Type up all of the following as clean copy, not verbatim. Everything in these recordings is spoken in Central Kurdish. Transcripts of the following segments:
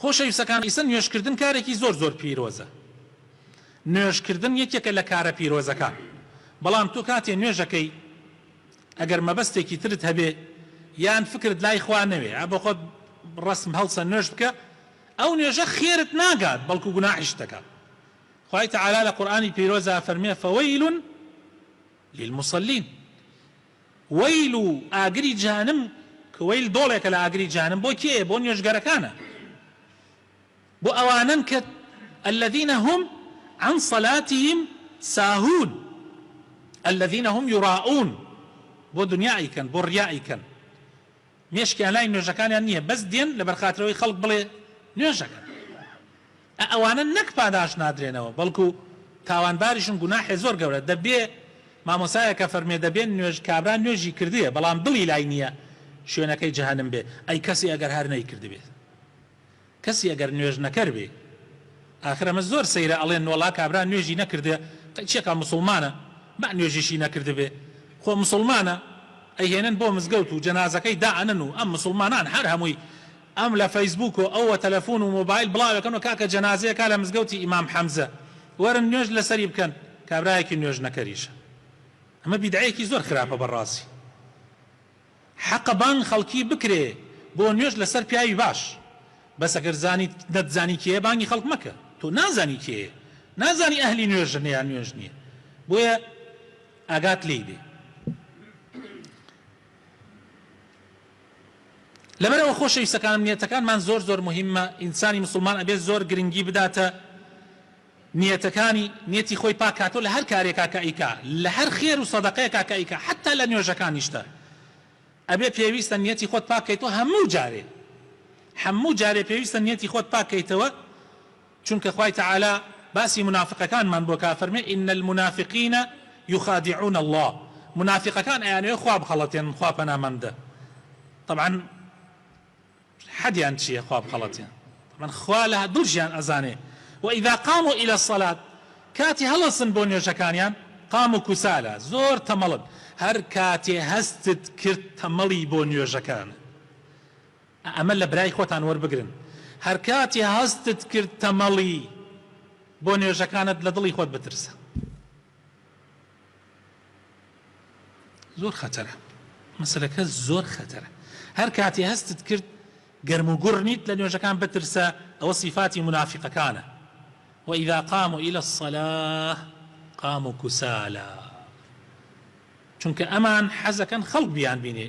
خۆشەویستەکان ئیسە نوێژکردن کارێکی زۆر زۆر پیرۆزە نوێژکردن یەکێکە لە کارە پیرۆزەکان بەڵام تۆ کاتێ نوێژەکەی ئەگەر مەبەستێکی ترت هەبێ یان فکرت لای خوا نەوێ ئا بۆخۆت ڕەسم هەڵسە نوێژ بکە ئەو نوێژە خێرت ناگات بەڵکو گوناحیشت دەکات خوای تەعالا لە قورئانی پیرۆزا ئەفەرموێ فویل للمصلین وەیل و ئاگری جەهەنم کە وەیل دۆڵێکە لە ئاگری جەهەنم بۆ کێیە بۆ نوێژگەرەکانە بۆ ئەوانەن کە الذین هم عن صلاتهم ساهون الذین هم یراؤون بۆ دنیا ئەیکەن بۆ ڕیا ئەیکەن مێشکیان لای نوێژەکانیان نییە بەس دێن لەبەر خاترەوەی خەڵک بڵێ نوێژەکەن ئە ئەوانە نەک پاداشت نادرێنەوە بەڵکو تاوانباریشن گوناحێ زۆر گەورە دەبێ مامۆسایەک ئەفەرمێ دەبێ نوێژ کابرا نوێژی کردیە بەڵام دڵی لای نییە شوێنەکەی جەهەنم بێ ئەی کەسی ئەگەر هەر نەیکردبێت کەسی ئەگەر نوێژ نەکەر بێ ئاخر ئەمە زۆر سەیرە ئەڵێن وەڵا کابرا نوێژی نەکردە قەی چیەکا موسڵمانە با نوێژیشی نەکردبێ خۆ موسڵمانە ئەیهێنن بۆ مزگەوت و جەنازەکەی دائەنن و ئەم موسڵمانان هەر هەمووی ئەم لە فەیسبوک و ئەو وە تەلەفون و مۆبایل بڵاوێکەن و کاکە جەنازەیەکا لە مزگەوتی ئیمام حەمزە وەرن نوێژ لەسەری بکەن کابرایەکی نوێژ نەکەریشە ئەمە بیدعەیەکی زۆر خراپە بەڕاستی. حەقە بانگ خەڵکی بکرێ بۆ نوێژ لەسەر پیاوی باش بەس ئەگەر زانیت نەتزانی کێیە بانگی خەڵک مەکە تۆ نازانی کێیە نازانی ئەهلی نوێژە یان نوێژ نیە بۆیە ئاگات لێی بێ لەبەرئەوە خۆشەویستەکانم نیەتەکانمان زۆر زۆر مهمە ئینسانی مسوڵمان ئەبێ زۆر گرنگی بداتە نیەتەکانی، نیەتی خۆی پاک کاتەوە لە هەر کارێکا کە ئەیکا، لە هەر خێر و سەدەقەیەکا کە ئەیکا، حەتتا لە نوێژەکانیشتا ئەبێ پێویستە نیەتی خۆت پاک کەیتەوە هەموو جارێ، هەموو جارێ پێویستە نیەتی خۆت پاک کەیتەوە، چونکە خوای تەعالا باسی مونافقەکانمان بۆ کا فەرمێ، ان المنافقین یخادعون اللە، مونافقەکان ئەیانەوێ خوا بخەڵەتێنن خوا پەنامان بدە، تەبعەن. حەدیان چیە خوا بخەڵەتێن تەبعەن خوا لە دڵشیان ئەزانێ وإذا قاموا إلى الصلاة کاتی هەڵەسن بۆ نوێژەکانیان قاموا كسالى زۆر تەمەڵن هەر کاتێ هەستت کرد تەمەڵی بۆ نوێژەکان ئەمە لە برای خۆتان وەربگرن هەر کاتێ هەستت کرد تەمەڵی بۆ نوێژەکانت لە دڵی خۆت بترسە. زۆر خەتەرە مەسەلەکە زۆر خەتەرە هەر کاتێ هەستت کرد گەرم و گوڕ نیت لە نوێژەکان بترسە ئەوە سیفاتی مونافیقەکانە وإذا قاموا إلى الصلاة قاموا كسالى چونکە ئەمان حەزەکەن خەڵک بیان بینێ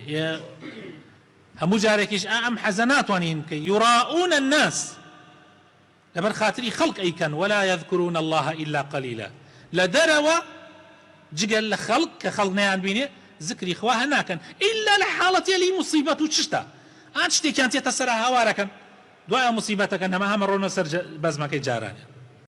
هەموو جارێکیش ئەم حەزە ناتوانین بکەی يراؤون الناس لەبەر خاتری خەڵک ئەیکەن ولا یذکرون اللە الا قلیلا لە دەرەوە جگە لە خەڵک کە خەڵک نەیان بینێ زکری خوا هە ناکەن ئیلا لە حاڵەتێلی موسیبەت و چشتا ئان شتێکیان تێتە سەرا هاوارەکەن دوای موسیبەتەکە نەما هەمە ڕۆنە سەر بەزمەکەی جارانیان.